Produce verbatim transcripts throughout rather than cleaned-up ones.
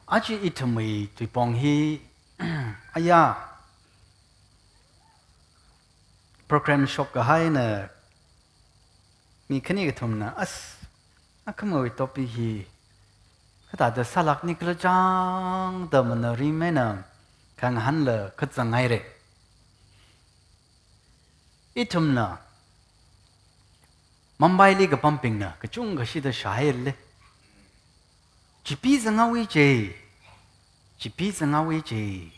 Aja ithumwui tuipong hi, aya, program shok kahaina mi khani kathumna, as, akhamawui topic hi kathāda sālākni khala chang da manari maina khangahānla kazang haira. Ithumna Mumbaili kapambingna kachungkha shida shāhaile. Chipi zanghaowa je, chipi zanghaowa je,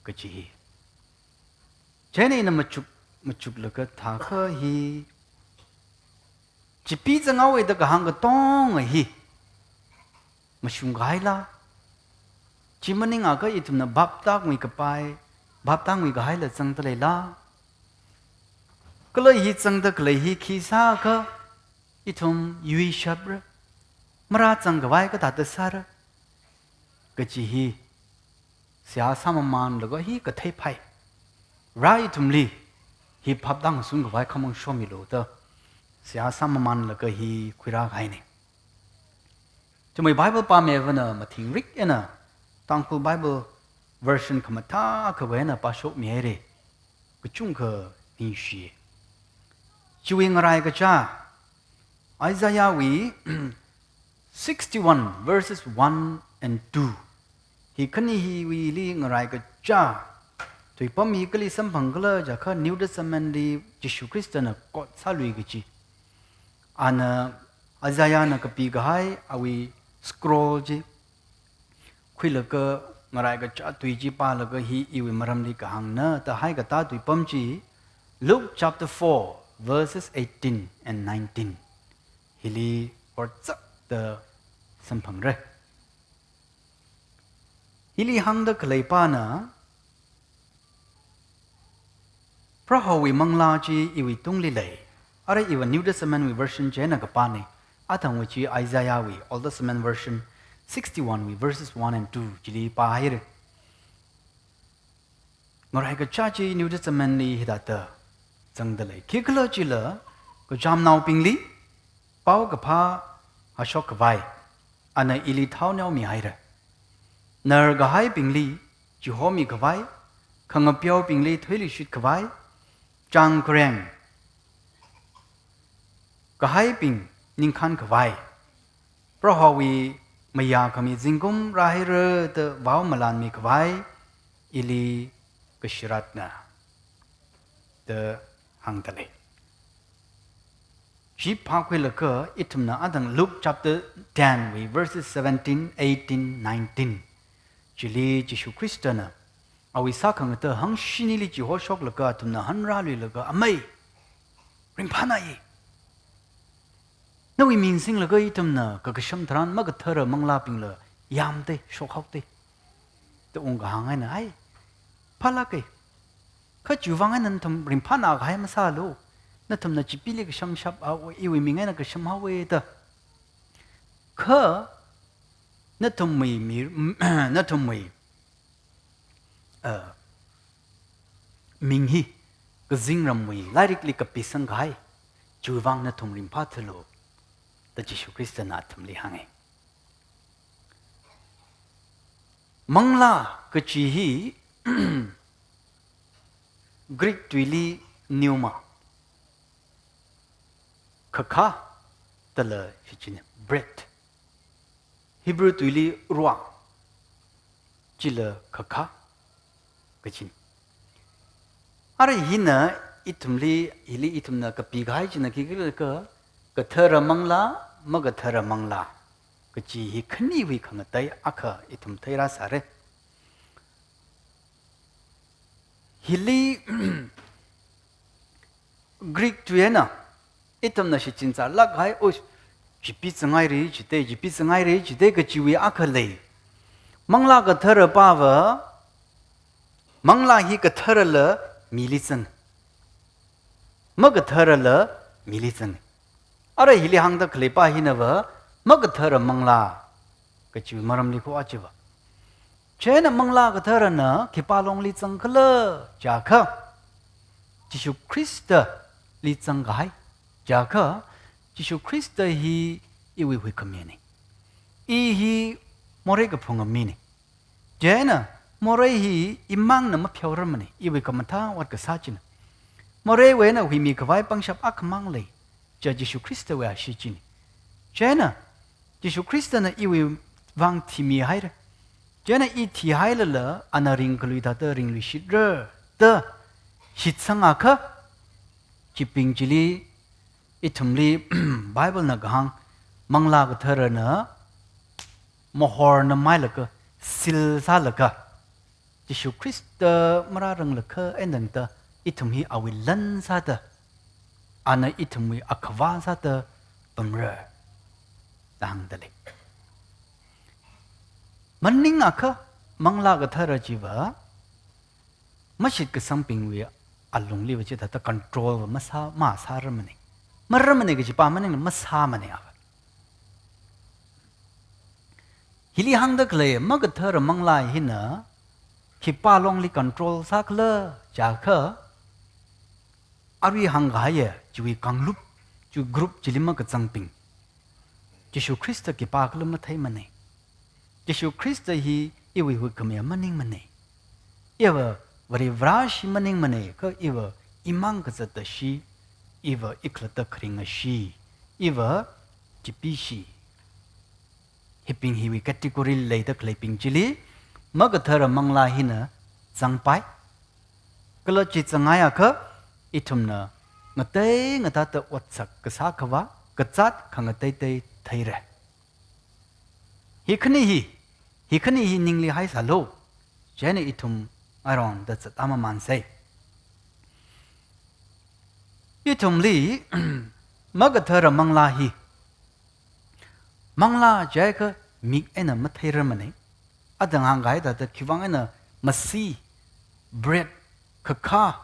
kachi hi. Chieina ina machuk, machuklaga thākha hi, chipi zanghaowa da kahāng katonga hi mashung kahaila? Chi maningakha ithumna bhap tāngui kapai, bhap tāngui kahaila zangda leila? Kala hi zangda khalei hi khi sākha ithum yuishapra, marāzang khavai kathāda sāra, kachi hi seihā sāmamanlaga hi katheipai. Vare ithumli hi bhap tāngasun khavai khamong shomilu da seihā sāmamanlaga hi khuirā kahaina. Ithumwui Bible pāmivana mathingrik eina Tangkhul Bible version khamathā akhawui eina pāshokmi haira. Kachungkha ningshi. Chiwui ngarai kachā, Isaiahwui sixty-one verses one and two. Hi khani hiwuili ngarai kachā tuipam hi kali samphang khala jiakha New Testamentli Jishu Khristana quote sālui kachi. Ana Isaiahna kapi kahai awui scroll chi khuilaga ngarai kachā tui chi pālaga hi iwui maramli kahāngna da haikatā tuipam chi, Luke chapter four, verses eighteen and nineteen. Hili horzakta samphangra. Hili hāngda khaleipana, Prohowui manglā chi iwui tungli lei. Arui iva New Testamentwui version chieina kapāna. Athangwui chi Isaiahwui, Old Testament version sixty-onewui verses one and two chili pāhaira. Ngarai kachā chi New Testamentli hithāda zangda lei. Khikhalajila kachamnaobingli paokaphā hashok khavai, ana ili thao neomi haira. Narkahaibingli chihomi khavai, khangapeobingli thoiluishit khavai, changkhareng kahaibing ningkhān khavai, Prohowui mayākhami zingkum rāhaira da vao malanmi khavai, ili kashiratna da hāngda lei. Chi phākhuilaga ithumna athang Luke chapter tenwui verses seventeen, eighteen, nineteen chili Jishu Khristana awui sākhangatha hangshinili chihoshoklaga athumna hanrāluilaga, amei, ringphānāye. Nawui ming singlaga ithumna kakasham tharan makathara manglābingla yamde, shokhaode, da ungkahāng eina, ai, phālāke. Kha chiwui vang eina nathum ringphānā kahai masālu. Nathumna chipili kashamshap, a, iwui ming eina kashamhaowe da. Kha nathumwui mi-, nathumwui, a, ming hi kazingramwui lairikli kapisang kahai, chiwui vang nathum ringphāthuilu, da Jishu Khristana athumli hānga. Manglā kachi hi Greek tuili pneuma, khakha, dala shichin breath. Hebrew tuili ruah, chila khakha kachin. Arui hina ithumli, hili ithumna kapi kahai china khikhala jiakha, kathara manglā, makathara manglā kachi hi khaniwui khangatei akha ithum theirāsāra. Hili Greek tui eina ithumna shichin sālāk kahai, o, chipi zanghaira jide, chipi zanghaira jide kachiwui akha lei. Manglā kathara pava, manglā hi katharala mili zang, makatharala mili zang. Arui hili hāngda khaleipa hinava makathara manglā kachiwui maramli kho achiva. Chieina manglā katharana khipā longli zangkhala jiakha, Jishu Khristali zangkahai. Jiakha, Jishu Khrista hi iwui huikhamina. I hi morei kaphunga mina. Chieina, morei hi imangna mapheorarmana, iwui khamathā ot kasā china. Moreiwui eina huimikhavai pangshap akhamang lei, chiya Jishu Khristawui ashee china. Chieina, Jishu Khristana iwui vang thimihaira. Chieina i thihailala, ana ringkhalui thāda ringluishitra da shitsangakha, chibing chili, ithumli Bible na kahāng, Manglā Katharana mahorna mailaga, seal sālaga, Jishu Khrista marāranglakha eina tangda ithum hi awui lan sāda, ana ithumwui akhavā sāda pamra da hāngda lei. Maningakha Manglā Kathara chiva, mashitkasangbingwui alungliva chithāda control va masā, masārarmana. Mararmana kajipa maningla masāmana ava. Hili hāngda khalei makathara manglā hina khipā longli control sākhala jiakha, arui hāngkahaiya chiwui kanglup, chiwui group chili makazangbing, Jishu Khrista khipākhala matheimana. Jishu Khrista hi iwui huikhamiya maningmana. Iva Varivarā ashee maningmana, kha iva imang kazata shee, iva ikhalatta kharinga shee, iva chipi shee. Hibing hiwui category leida khaleibing chili, makathara manglā hina zangpai. Kala chi zangngaiakha, ithumna ngatei ngathāda otsak kasā khavā, kazāt khangateitei theira. Hi khani hi, hi khani hi ningli haisālu. Chieina ithum aron da zat amamansei. Ithumli, makathara manglā hi, manglā jiakha mik eina matheirarmana. Athang hāngkahai thāda khivang eina masi, bread, khakha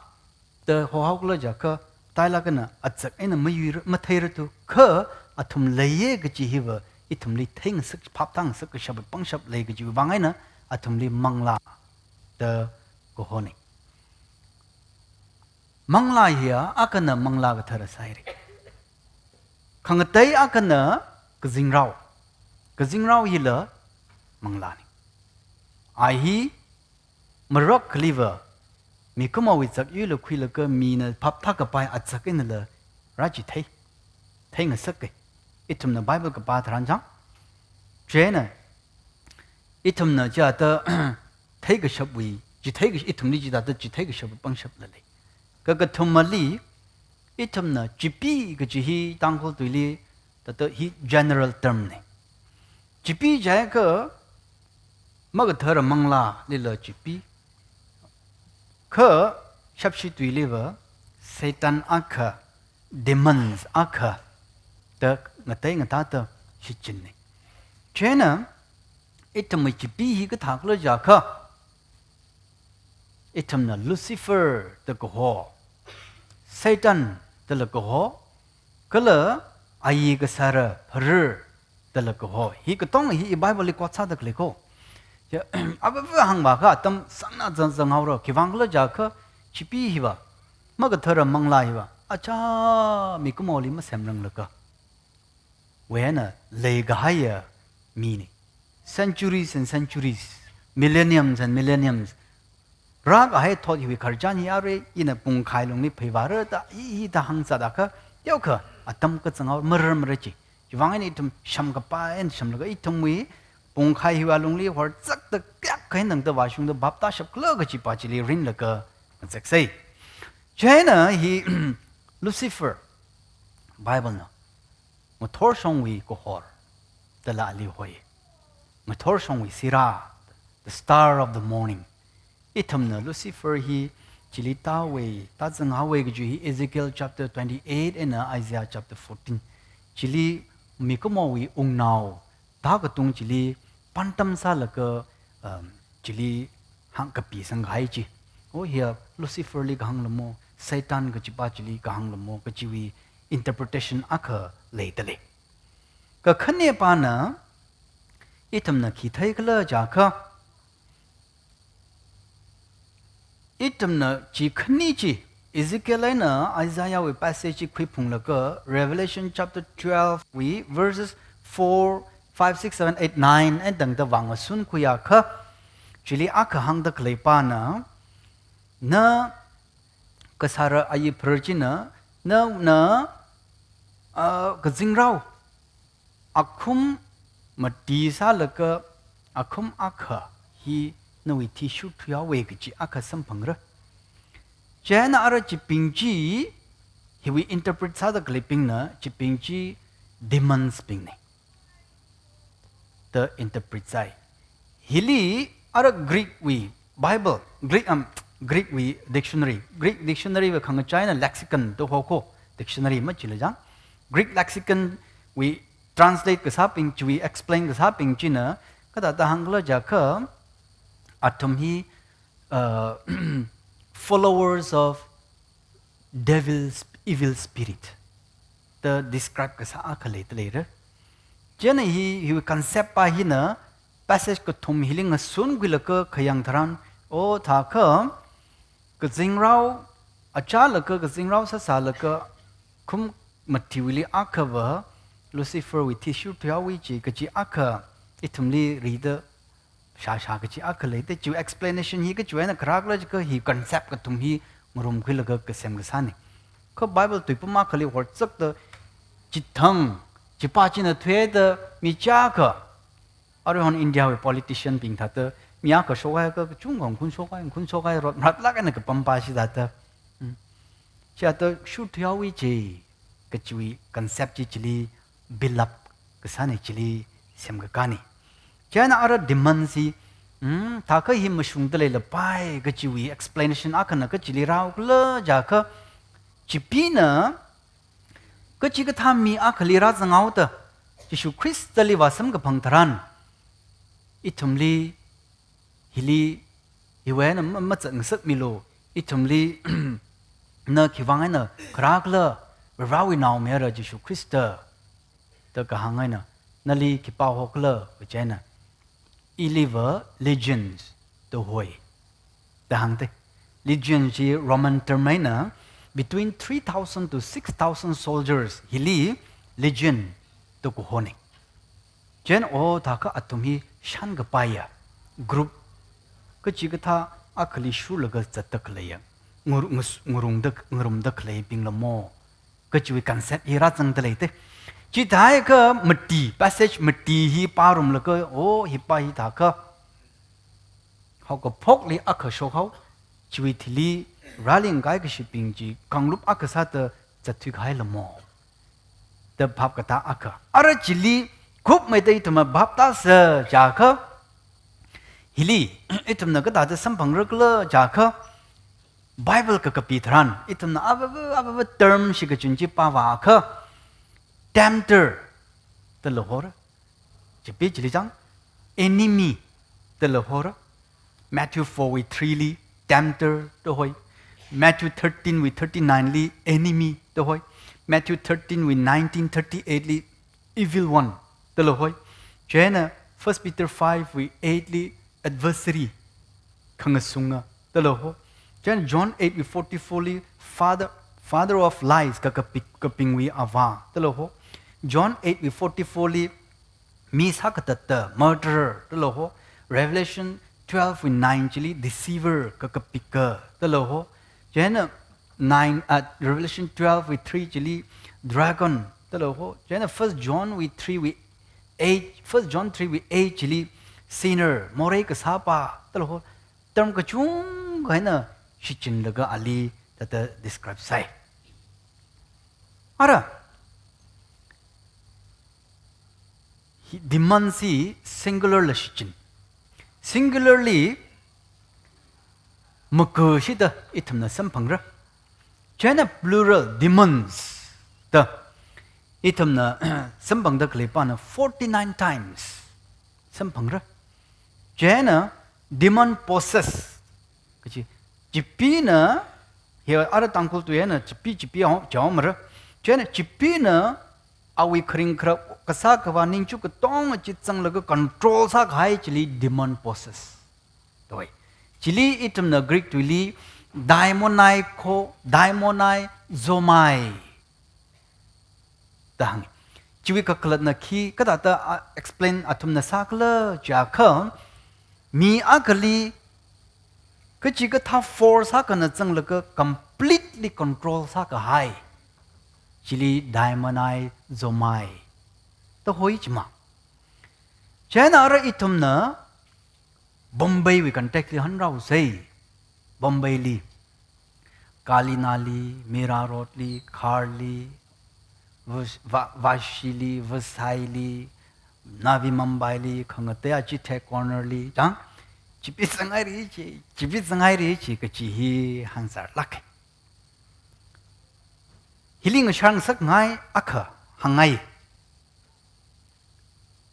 da hohaokhala jiakha, tailāk eina azak eina mayuira, matheirarthu, kha athum leiya kaji hiva ithumli theingasak, phaptāngasak kashap pangshap lei kajiwui vang eina athumli manglā da kahona. Manglā hiya akhana Manglā Kathara sāhaira. Khangatei akhana kazingrao. Kazingrao hila manglāna. Ai hi marok khaliva, mikumowui zakyuila khuilaga mina phaptākapai azak einala rāchithei, theingasaka. Ithumna Bible kapā tharan chang. Chieina, ithumna chithāda theikashapwui, chithei kash-, ithumli chithāda chitheikashap pangshapla lei. Kakathumali, ithumna chipi kaji hi Tangkhul tuili, thāda hi general term na. Chipi jiakha, makathara manglālila chipi. Kha shapshi tuiliva Satan akha, demons akha da ngatei ngathāda shichinna. Chieina ithumwui chipi hi kathākhala jiakha, ithumna Lucifer da kaho, Satan dala kaho, kala ayi kasāra pharar dala kaho. Hi katonga hi i Bible li quote sāda khalei ko. Ya, ava va hāngvākha atam sangna zang zanghaora. Khivangkhala jiakha chipi hiva, makathara manglā hiva, achā mikumoli masemranglakha wui eina leikahaiya mina. Centuries and centuries, millenniums and millenniums, rākahai thot hiwui khararchan hi arui ina pungkhai lungli pheivāra da, hi, hithā hāngzat akha, teokha atam kazanghao marar marar chi. Chivang eina ithum shamkapai eina shamlaga ithumwui pungkhai hiwui alungli horzakda kayākha eina tangda vāshungda bhap tāshapkhala kajipa chili rinlaga ngazaksei. Chieina hi Lucifer, Bible na ngathorshongwui kahor dala ali hoi. Ngathorshongwui sirā, the star of the morning. Ithumna Lucifer hi chili tāhaowa, tāzanghaowa kaji hi Ezekiel chapter twenty-eight eina Isaiah chapter fourteen. Chili mikumowui wungnao, tā katung chili pāntam sālaga, um, chili hāng kapisangkahai chi. Oh, hiya Lucifer li kahāng lamo, Satan kajipa chili kahāng lamo, kajiwui interpretation akha leida lei. Kakhanepana, ithumna khi theikhala jiakha, ithumna chi khani chi, Ezekiel eina Isaiah wui passage chi khuiphunglaga, Revelation chapter twelve wui verses four, five, six, seven, eight, nine eina tangda vāngasunkhui akha, Chili akha hāngda khalei pana, na kasāra ayi phar china, na, na, ah, kazingrao akhum mati sālaga akhum akha hi nawui thi shurthuihaowe kaji akha samphangra. Chieina ara chibing chi, hiwui interpret sāda khaleibingna, chibing chi demons bingna da interpret sāi. Hili ara Greek wui Bible, Greek, um, Greek wui dictionary, Greek dictionary wui khangachaina lexicon da hoko, dictionary machila jang. Greek lexicon wui translate kasābing, chiwui explain kasābing china, kathāda hāngkhala jiakha, athum hi, uh, followers of devil's evil spirit da describe kasā akha leida leira. Chieina hi, hi concept pa hina passage kathum hili ngasunkhuilaga khayang tharan, o thākha, kazingrao, achālaga kazingrao sāsālaga khum matiwuili akhava Lucifer wui thi shurthuihaowe chi kaji akha ithumli rida shāshā kaji akha leida, chiwui explanation hi kachiwui eina kharākhala jiakha hi concept kathum hi ngarumkhuilaga kasem kasāna. Kha Bible tuipam akhali horzakta chithang, chipa china thuida mi chiyākha, aruihon India wui politician bing thāda mi akha shokhaiakha kachungkha ngkhun shokhai, ngkhun shokhai, rot maratlāk eina kapam pa chi thāda. Hmm. Chithāda shurthuihaowe chi, kachiwui concept chi chili build up kasāna, chili semkakāna. Chieina ara demon chi, hmm, thākha hi mashungda leilapai kajiwui explanation akhana kachili rāhaokhala jiakha, chibingna kachikathā mi akhali rāzanghaoda Jishu Khristali vāsamkaphang tharan, ithumli hili, hiwui eina ma-, mazatngasakmilu, ithumli na khiwui vang eina kharākhala, Varewui naomayara Jishu Khrista da kahāng eina, nali khipā hokhala, kaji eina, iliva legions da hoi da hāngda. Legion chi Roman term eina, between three thousand to six thousand soldiers hili legion da kahona. Chieina o thākha athum hi shānkapaiya group, kachikathā akhali shurlaga zatda khaleiya, ngur-, ngus-, ngarumda, ngarumda khaleibingla mo kajiwui concept hi rāzangda leida. Chithākha mati, passage mati hi pārumlaga, o hipa hi thākha haokaphokli akha shokhao, chiwui thili rāli ngaikaishibing chi kanglup akha sāda zatthui kahaila mo da phap katā akha. Ara chili khupmeida ithumna phap tāsa jiakha, hili ithumna kathāda samphangra khala jiakha, Bible kakapi tharan, ithumna avava, avava term shikachun chi pāvāakha, tempter dala hora. Chipi chili jang, enemy dala hora. Matthew four wui three li tempter da hoi. Matthew thirteen wui thirty-nine li enemy da hoi. Matthew thirteen wui nineteen, thirty-eight li evil one dala hoi. Chieina First Peter five wui eight li adversary, khangasunga dala ho. Chieina John eight wui forty-four li father, father of lies, ka, kapi-, kapingwui avā dala ho. John eight wui forty-four li mi sākatatta, murderer dala ho. Revelation twelve wui nine chili deceiver, ka, kapika dala ho. Chieina nine, uh, Revelation twelve wui three chili dragon dala ho. Chieina First John wui three wui eight, First John three wui eight chili sinner, morei kasāpa dala ho. Term kachungkha eina shichinlaga ali thāda describe sāi. Ara, hi demon chi singular la shichin. Singular li makashida ithumna samphangra. Chieina plural, demons da ithumna samphangda khaleipana forty-nine times samphangra. Chieina demon possess kaji, chibingna, hi ara Tangkhul tui eina chibi chibi hao, jihaomara. Chieina chibingna awui kharing kharak kasā khavā ningchuk katonga chi zanglaga control sākahai chili demon possess da hoi. Chili ithumna Greek tuili daimoniaco, daimoniazomai da hānga. Chiwui kakhalatna khi kathāda, a, explain athumna sākhala jiakha, Mi akhali kachikathā force akhana zanglaga completely control sākahai, chili demonizomai da hoi chima. Chieina ara ithumna Bombaywui context li hāngrāusei. Bombayli, Kali Nali, Mira Road li, Khar li, Vas-, Va-, Vashili, Vasaili, Navi Mumbai li, khangatei achi Tech Corner li, chang, chipi zanghaira chi, chipi zanghaira chi kachi hi hāngzarlāka. Hili ngashāngasakngai akha hāngngai.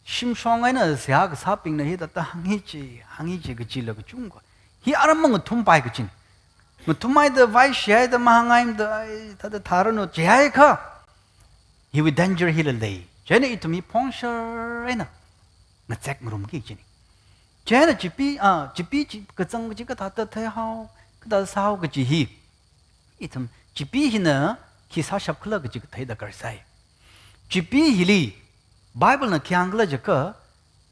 Shimshong eina seihā kasābingna hithāda hāngi chi, hāngi chi kachila kachungkha. Hi aram mangathumpaikachina. Ngathumhaida, vaishihaida, mahānghaimada, ai, thāda tharanu, chihaiakha, hiwui danger hila lei. Chieina ithum hi phongshar eina ngazek ngarumki kachina. Chieina chipi, ah, chipi chi kazang kachi kathāda theihao, kathāda sāhao kachi hi, ithum chipi hina khi sāshapkhala kachi kathei darkar sai. Chipi hili Bible na khi hāngkhala jiakha,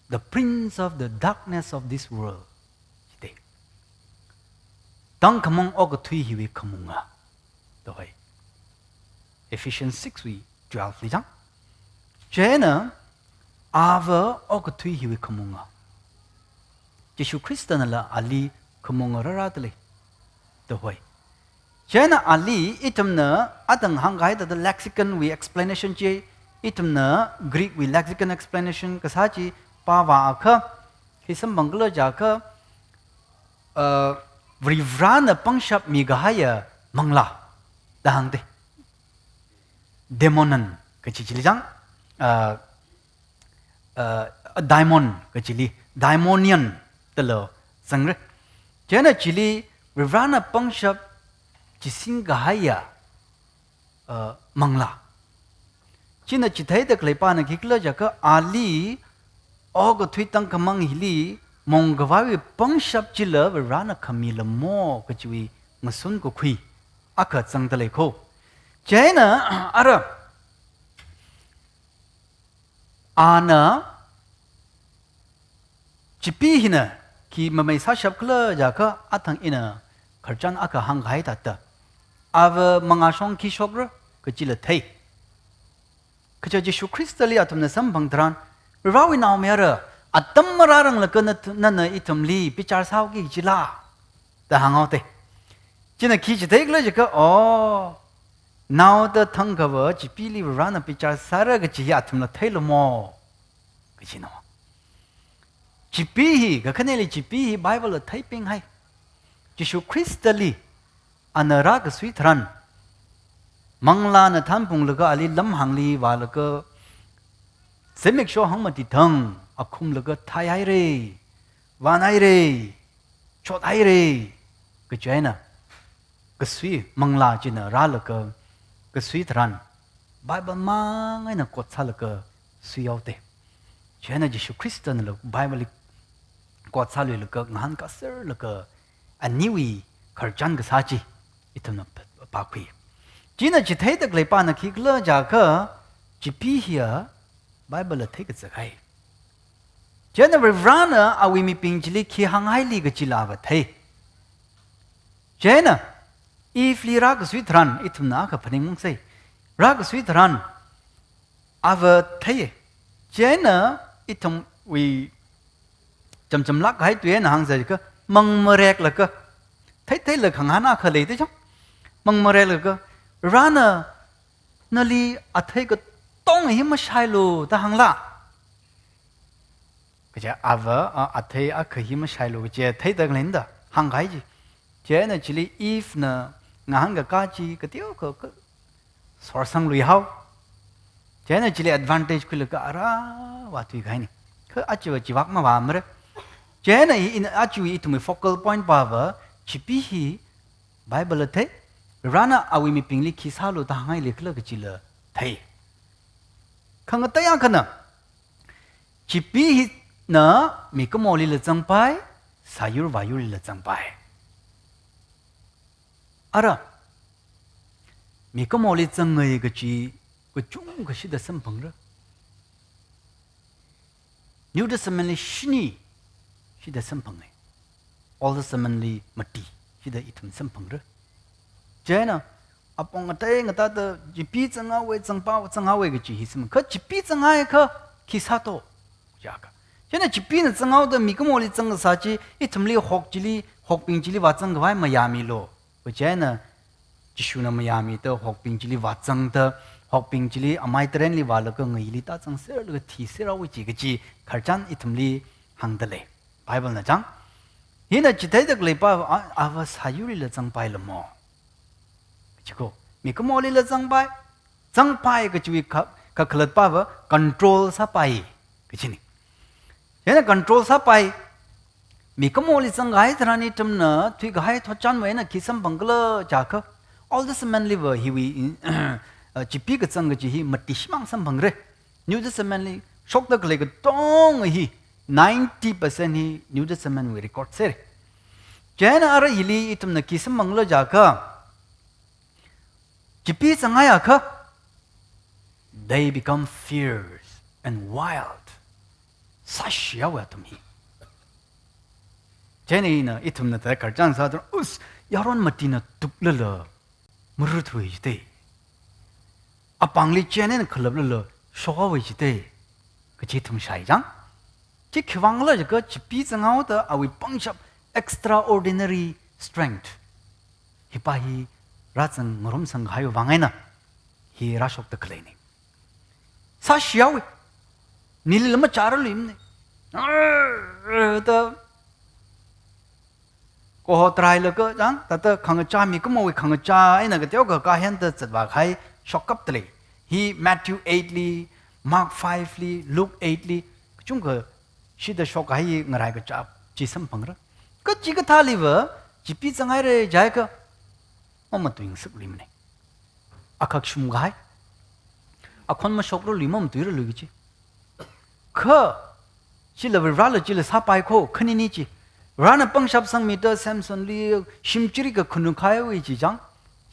"The prince of the darkness of this world." Chithei. Tangkhamang okathui hiwui khamunga da hoi. Ephesians six wui twelve li chang. Chieina, ava okathui hiwui khamunga. Jishu Khristanala ali khamunga rārada lei da hoi. Chieina ali ithumna atang hāngkahai thāda lexicon wui explanation chi, ithumna Greek wui lexicon explanation kasā chi pāvāakha, khi samphangkhala jiakha, uh, Varivarana pangshap mikahaiya manglā da hāngda. Daimonon kachi chili chang, uh, uh, daimon kachili, daimonion dalo zangra. Chieina chili Varivarana pangshap chisingkahaiya, uh, manglā. China chitheida khaleipana khikhala jiakha ali okathui tangkhamang hili mongkhavaiwui pangshap chila Varivarana khamilamo kachiwui ngasun kakhui akha zangda lei kho. Chieina ara, ana, chipi hina khi mamei sāshapkhala jiakha, athang ina khararchan akha hāngkahai thāda, ava mangāshong khi shokra kachila thei. Kaja Jishu Khristali athumna samphang tharan, Varivarawui naomayara, atam marāranglaga na, nana ithumli bichar sāhaoki kachila da hānghaoda. China khi chitheikhala jiakha, oh, naoda thangkhava chipili Varivarana bichar sāra kachi hi athumla theilamo kachina. Chipi hi, kakhaneli chipi hi Bible la theipinghai. Jishu Khristali ana rākasui tharan, manglāna thanphunglaga ali lamhāngli vālaga, zimiksho hangmati thang akhumlaga thaihaira, vānhaira, chothaira kachi eina kasui manglā china rālaga kasui tharan, Bible mang eina quote sālaga suihaoda. Chieina Jishu Khristanala Bible li quote sāluilaga ngahānkāserlaga aniwui khararchan kasā chi ithumna pā-, pākhui. China chitheida khaleipana khikhala jiakha, chipi hiya Bible la theikazakhai. Chieina Varivarana awui mibing chili khi hānghaili kachila ava thei. Chieina Eve li rākasui tharan, ithumna akha phaningungsei. Rākasui tharan, ava thei. Chieina ithumwui chamchamlāk kahai tui eina hāngsa jiakha, mangmareklaga, theitheilaga khangahān akha leida chang. Mangmareklaga, Varivarana nali athei katonga hi mashailu da hāngla. Kaja ava, a, athei akha hi mashailu kaja theida khaleina da hāngkahai chi. Chieina chili Eve na ngahānkakā chi kateokha, kha, sorsangluihao. Chieina chili advantage khuilaga ara vāthuikahaina. Kha achiva chivak mavāmara. Chieina hi ina achiwui ithumwui focal point pava, chipi hi Bible la thei, Varivarana awui mibingli khi sālu da hānghaili khala kachila thei. Khangatei akhana, chipi hina mikumolila zangpai, sāyur vāyurlila zangpai. Ara, mikumoli zangngai kachi kachungkha shida samphangra. New Testament li shini, shida samphange. Old Testament li mati, shida ithum samphangra. Chieina, apong atai ngathāda, chipi zanghaowe, zangpao zanghaowe kaji hi samphange. Kha chipi zanghaiakha, khi sāto, jiakha. Chieina chipina zanghaoda mikumoli zangkasā chi, ithumli hok chili, hokbing chili vāzangkhavai mayāmilu. Chieina Jishuna mayāmida hokbing chili vāzangda, hokbing chili amai tarenli vālaga ngayili tāzangserlaga thiserhaowe chi kaji khararchan ithumli hāngda lei. Bible na chang. Hina chitheida khaleipa a, ava sāyurlila zangpailamo. Chiko, mikumolila zangpai, zangpai kachiwui ka, kakhalatpava control sāpai, kachini. Chieina control sāpai, mikumoli zangkahai tharan ithumna thuikahai thotchanwui eina khi samphangkhala jiakha, Old Testament liva hiwui in, uh, chipi kazang kaji hi mati shimang samphangra. New Testament li shokda khalei katonga hi, ninety percent hi New Testament wui record sera. Chieina ara hili ithumna khi samphangra jiakha, chipi zanghaiakha, they become fierce and wild. Sāshihaowa athum hi. Chieina ina ithumna thāda khararchan sāda, us, yaron matina tuklala, maruthui jite. Apāngli chieina khalaplala, shokhaowe jite. Kaji ithum shai chang. Chi khiwuivangkhala jiakha chipi zanghaoda awui pangshap extraordinary strength. Hipa hi rāzang ngarumsang kahaiwui vang eina hi rāshokda khaleina. Sāshihaowe. Nilila machārarluimana. Da kaho tarailaga chang, thāda khangachā mikumowui khangachā eina kateokha kahenda zatvākahai shokkapta lei. Hi Matthew eight li, Mark five li, Luke eight li, kachungkha shida shokkahai ngarai kachap chi samphangra. Kachikathāliva, chipi zanghaira jiakha, mamatuingasakluimana. Akhak shumkahai. Akhon mashokrarlui, mamatuirarlui kaji. Kha, chila Varela chila sāpai kho, khanini chi. Varena pangshap sangmida Samsonli shimchiri kakhanuk kahaiwui chi chang.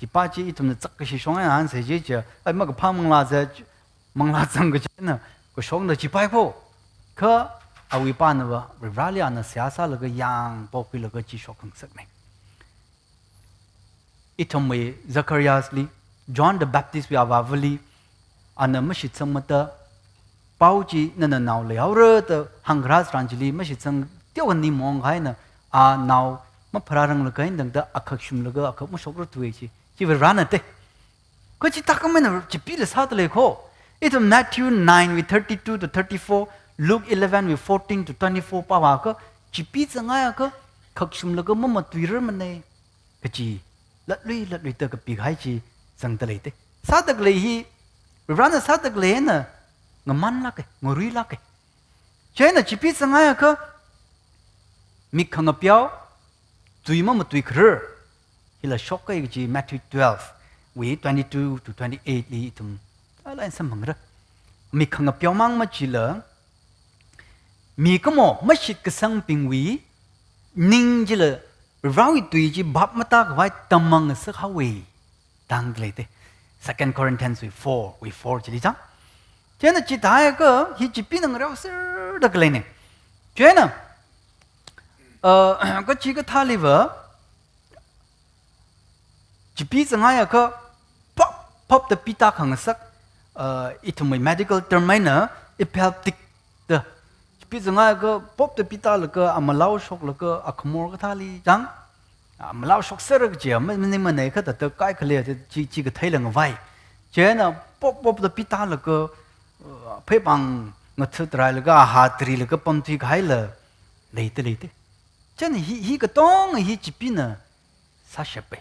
Chipa chi ithumna chak kashi shong eina hāngsei chi chi, ai makaphā manglā za, manglā zang kaji eina, kashongda chipai kho. Kha, awui panava, Vareli ana seihā sālaga yangpokhuilaga chi shokkhangasakna. Ithumwui Zacharias li, John the Baptist wui avāvali, ana mashitsangmada, pao chi nana nao leihaora da hāngkharā tharan chili mashitsang teokha ning maong kahaina, a nao mapharāranglaga eina tangda akhak shumlaga akhak mashokrarthuwa chi, chi Varena te. Kha chithākhamei eina chipila sāda lei kho. Ithum Matthew nine wui thirty-two to thirty-four, Luke eleven wui fourteen to twenty-four pāvāakha, chipi zanghaiakha, khak shumlaga mamatuirarmana. Kaji, latlui, latluida kapikahai chi zangda lei te. Sāda khalei hi, Varena sāda khalei eina, ngamanlāka, ngaruilāka. Chieina chipi zanghaiakha, mik khangapeo, tui mamatui kharar, hila shokka kaji Matthew twelve wui twenty-two to twenty-eight li ithum, ala eina samphangra. Mik khangapeo mang machila, mikumo mashitkasangabingwui, ning chila, Varewui tui chi bhap matākhavai tamngasak haowa. Tangda lei te. Second Corinthians wui four, wui four chili chang. Chieina chithāakha, hi chipina ngareoserda khaleina. Chieina, uh, kachikathāliva, chipi zanghaiakha, pop, pop da pitākhangasak, uh, ithumwui medical term eina, epileptic da. Chipi zanghaiakha, pop da pitālaga, amalao shoklaga, akhamor kathāli chang. Amalao shokser kaji, ma, maningmanei kha thāda kaikhali, chi, chi kathei langvai. Chieina pop, pop da pitālaga, uh, pheipāng ngathatrailaga, aha tarilaga pamthui kahaila, leida lei te. Chieina hi, hi katonga hi chipina sāshapa.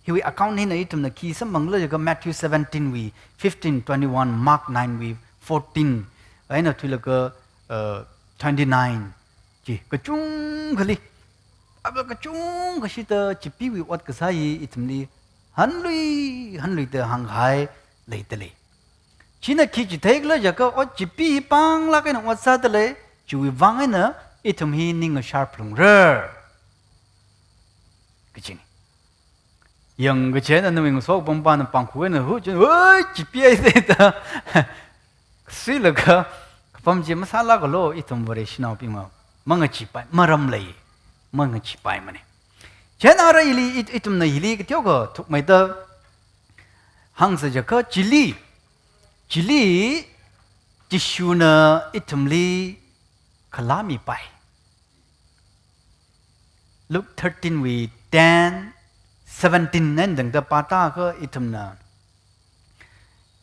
Hiwui account hina ithumna khi samphangla jiakha Matthew seventeen wui fifteen, twenty-one, Mark nine wui fourteen, eina thuilaga, uh, twenty-nine. Chi, kachungkhali, ava kachungkha shida chipiwui ot kasā hi ithumli hanlui, hanluida hāngkahai leida lei. China khi chitheikhala jiakha ot chipi hi panglāk eina ot sāda lei, chiwui vang eina ithum hi ning ngasharphalungra. Kachina. Yangkachieina nawui ngasopam pana pāngkhui eina hu, chieina, "Oi, chipi ai," da. Suilaga, kapam chi masālākalu, ithum Vareshinaobingva. mangacheepai, maram lei, mangacheepaimana. Chieina ara hili, it-, ithumna hili kateokha thukmeida hāngsa jiakha chili, chili Jishuna ithumli khalāmipai. Luke thirteen wui ten, seventeen eina tangda pāda kha ithumna,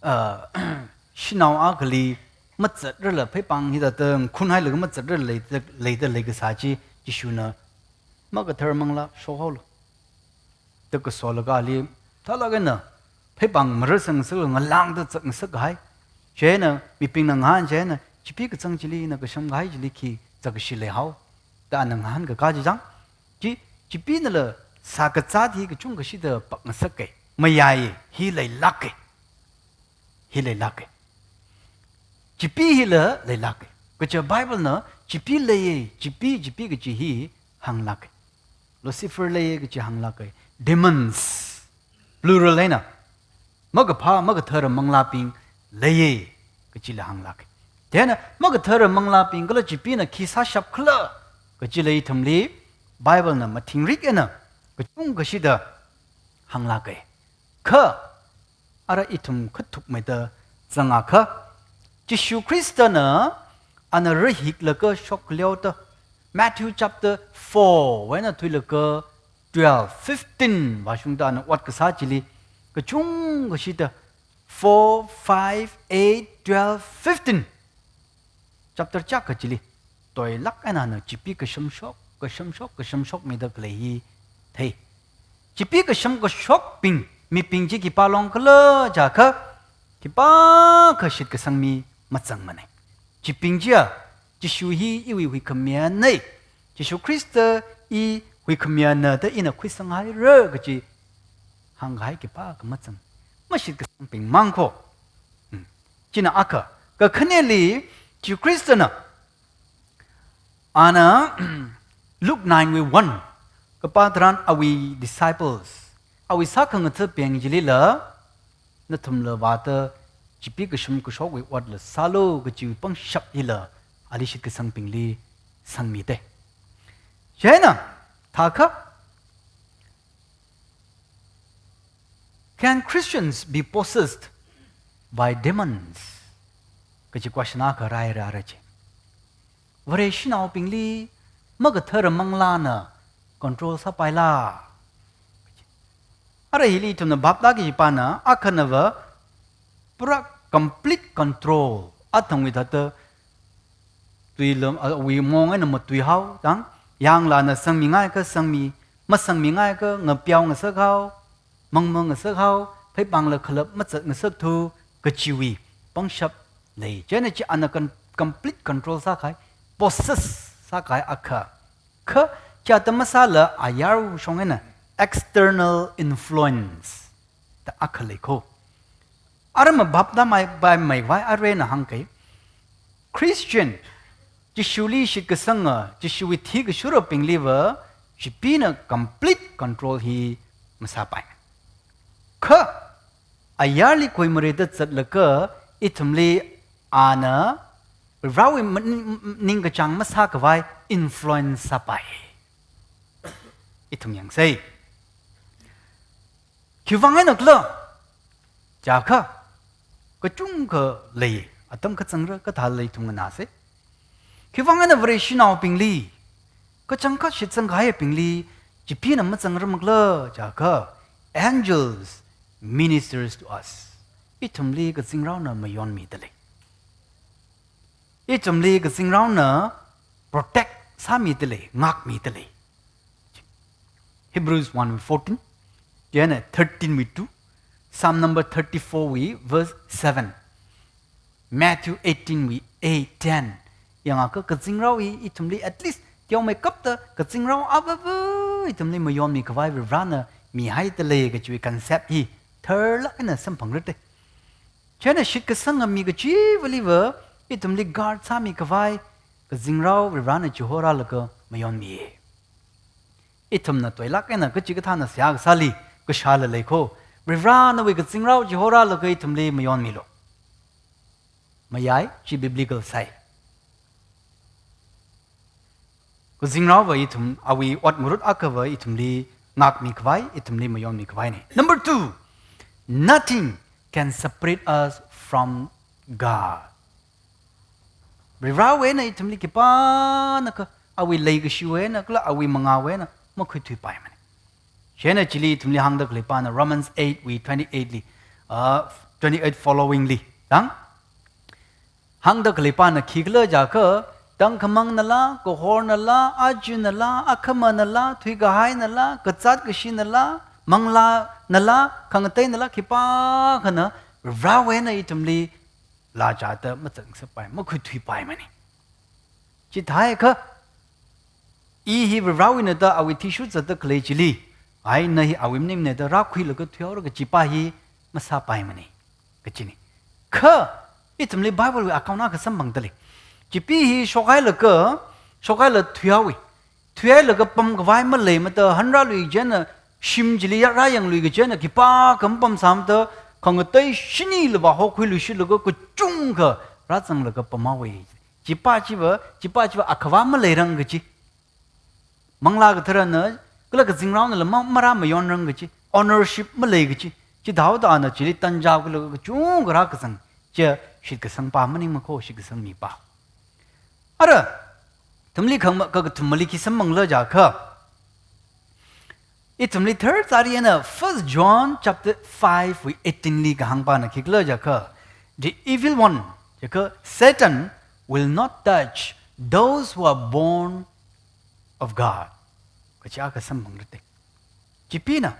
uh, shanao akhali mazatrarla pheipāng hithāda khunhailaga mazatrarla leida, leida leikasā chi Jishuna makathar manglā shokhaolu da kasolaga ali thālāk eina pheipāng marasang sālaga ngalāngda zatngasakhai. Chieina mibingna ngahān chieina, "Chipi kachāng chili, na kashamkahai chili khi zakkashi leihao?" da ana ngahānkakā chi chang. Chi, Chipinala sākazāt hi kachungkashida pakngasaka. Mayai, hi leilāka. Hi leilāka. Chipi hila leilāka. Kaja Bible na Chipi leiya, Chipi, Chipi kaji hi hānglāka. Lucifer leiya kaji hānglāka. Demons, plural eina, makaphā, makathara manglābing leiya kajila hānglāka. Chieina makathara manglābing kala Chipina khi sāshapkhala kajila ithumli Bible na mathingrik eina kachungkashida hānglāka. Kha ara ithum kha thukmeida zangakha, Jishu Khristana ana rahiklaga shokleoda, Matthew chapter four wui eina thuilaga twelve, fifteen vāshungda ana ot kasā chili kachungkashida, four, five, eight, twelve, fifteen chapter chiyākha chili toilāk eina ana Chipi kashamshok, kashamshok, kashamshokmida khalei hi thei. Chipi kasham kashokbing, mibing chi khipā longkhala jiakha, khipākha shitkasang mi mazangmana. Chibing chiya, Jishu hi iwui huikhamiyana, Jishu Khrista i huikhamiyana da ina khuisanghaira kaji hāngkahai khipākha mazang. Mashitkasangbing mang kho. Hmm. China akha. Kakhaneli, Jishu Khristana, ana, Luke nine wui one kapā tharan awui disciples, awui sākhangathabing chilila, nathumla vāda Chipi kasham kashokwui otla sālu kajiwui pangshap hila ali shitkasangbingli sangmida. Chieina, thākha, "Can Christians be possessed by demons?" kaji question akha rāra chi. Vare shanaobingli makathara manglāna control sāpaila? Ara hili ithumna bhap tāki pana, akhanava pura complete control, athangwui thāda tuila, awui mong eina matuihao, tang, yanglāna sangmingaikha sangmi, masangmingaikha ngapeongasakhao, mangmangasakhao, pheipāngla khalap mazatngasakthu kajiwui pangshap lei. Chieina chi ana con-, complete control sākahai, possess sākahai akha. Kha, chi atam masāla ayar shong eina external influence da akha lei kho. Ara mabhap tāmei, bai mei vai arena hāngkei. Christian, Jishuli shitkasanga, Jishuwui thikashurabingliva, Chipina complete control hi masāpai. Kha, ayarli khuimarida zatlaga, ithumli ana, Varewui ma-, ning-, ningkachāng masākhavai influence sāpai. Ithum yangsei. Khiwuivang einakhala jiakha, kachungkha lei, atam kazangra kathā lei ithum nganāsei. Khiwuivang eina Vare shanaobingli, kachangkhat shitsangkahaibingli, Chipina mazangra makhala jiakha, angels ministers to us. Ithumli kazingraona mayonmida lei. Ithumli kazingraona protect sāmida lei, ngākmida lei. Hebrews one fourteen, chieina thirteen wui two, Psalm number thirty-four wui verse seven, Matthew eighteen wui eight, ten. Yangakha kazingrao hi ithumli at least teomeikapta kazingrao avava ithumli mayonmikhavai Varena mihaida lei kajiwui concept hi tharlāk eina samphangrate. Chieina shitkasanga mi kachivaliva ithumli guard sāmikhavai kazingrao Varena chihorālaga mayonmi. Ithumna toilāk eina kachikathāna seihā kasāli kashāla lei kho. Varenawui kazingrao chihorālaga ithumli mayonmilu. Mayai, chi biblical sai. Kazingraova ithum, awui ot ngarut akhava ithumli ngākmi khavai, ithumli mayonmi khavaina. Number two, nothing can separate us from God. Varivarāwui eina ithumli khipānakha, awui leikashiwui eina, kala awui mangāwui eina makhuithuipaimana. Chieina chili ithumli hāngda khaleipana Romans eight wui twenty-eight li, uh, twenty-eight following li. Dang? Hāngda khaleipana khikhala jiakha, tangkhamangnala, kahornala, ajinala, akhamanala, thuikahainala, kazāt kashinala, manglānala, khangateinala, khipākhana Varivarāwui eina ithumli lāchāda mazangngasakpai, makhuithuipaimana. Chithākha, i hi Varivarāwuina da awui athishurda zatda khalei chili, ai na hi awui maningmana da rākhuilaga thuihaora kachi pā hi masāpaimana. Kachina. Kha, ithumli Bible wui account akha samphangda lei. Chipi hi shokhailaga, shokhaila thuihaowa. Thuihailaga pamkhavai maleimada, hanrālui kaji eina, shim chili ya rāyanglui kaji eina, khipākha mapamsāmada, khangatei shini lava hokhuiluishitlaga kachungkha rāzanglaga pamhaowa. Chi pā chiva, chi pā chiva akhava maleirang kachi. Manglā Katharana, kala kazingraonala ma-, marāmayonrang kachi. Ownership malei kachi. Chithāhaoda ana chili tanjā kala kachungkha rākazang. Chi shitkasang pā maningmakho, shitkasang mipā. Ara, ithumli khangma-, ka-, kathummali khi samphangkhala jiakha, ithumli tharchari eina First John chapter five wui eighteen li kahāng pāna khikhala jiakha, the evil one, jiakha Satan will not touch those who are born of God. Kachi akha samphangra te. Chipina,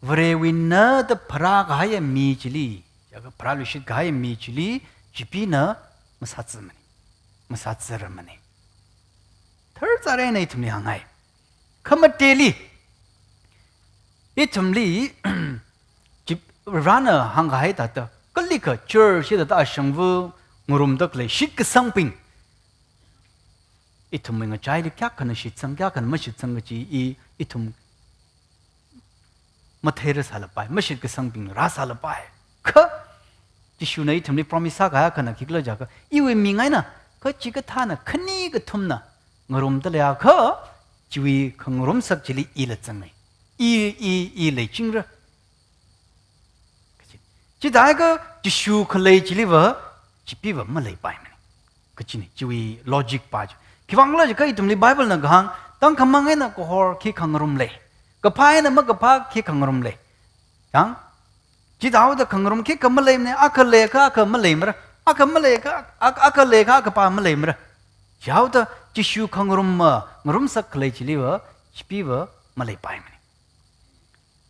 Varewuina da pharākahaiya mi chili, jiakha pharāluishit kahaiya mi chili, chipina masāzamana, masāzarmana. Tharchari eina ithumli hānghai. Khamateli, ithumli, chip-, Varena hāngkahai thāda, kalikha church hithāda ashangva ngarumda khalei shitkasangbing. Ithumwui ngachaili kayākhana shitsang, kayākhana mashitsang kachi i, ithum matheirasālapai, mashitkasangbing rāsālapai. Kha, Jishuna ithumli promise sākahai akhana khikhala jiakha, iwui ming eina, kachikathāna, khani kathumna ngarumda leiakha, chiwui khangarumsak chili ila zangngai. I, i, i leichingra. Kachi. Chithākha Jishu khalei chiliva, chipiva maleipaimana. Kachina, chiwui logic pā chi. Khiwuivang khala jiakha ithumli Bible na kahāng, tangkhamang eina kahor khi khangarum lei. Kaphā eina makaphā khi khangarum lei. Yang? Chithāhaoda khangarum khikha maleimana, akha leiakha akha maleimara. Akha maleikha, ak-, akha leiakha akha pā maleimara. Chithāhaoda Jishu khangarum ma, ngarumsak khalei chiliva, chipiva maleipaimana.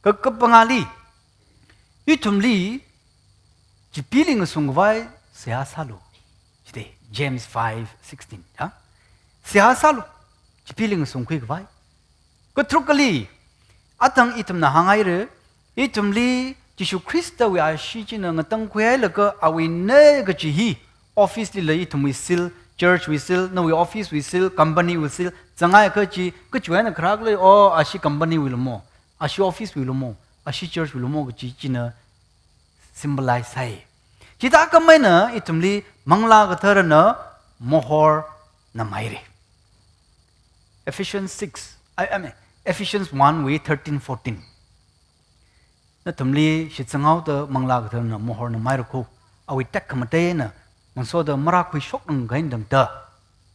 Ka, kapangāli, ithumli, chipili ngasungkhavai seihā sālu. Chithāda, James five sixteen, ha? Seihā sālu, chipili ngasungkhuikhavai. Katharukkali, athang ithumna hānghaira, ithumli, Jishu Khristawui ashee china ngatangkhuihailaga awuina kachi hi, office lila ithumwui seal, church wui seal, nawui office wui seal, company wui seal, zanghaiakha chi, kachiwui eina kharā khalei, oh, ashi company wuilamo, ashi office wuilamo, ashi church wuilamo kachi china symbolize sāi. Chithākhamei eina ithumli Manglā Katharana mohor namhaira. Ephesians six, I, I mean, Ephesians one wui thirteen, fourteen. Nathumli shitsanghaoda Manglā Katharana mohor namhaira kho, awui tekhamatei eina ngasoda marākhuishokngai tangda,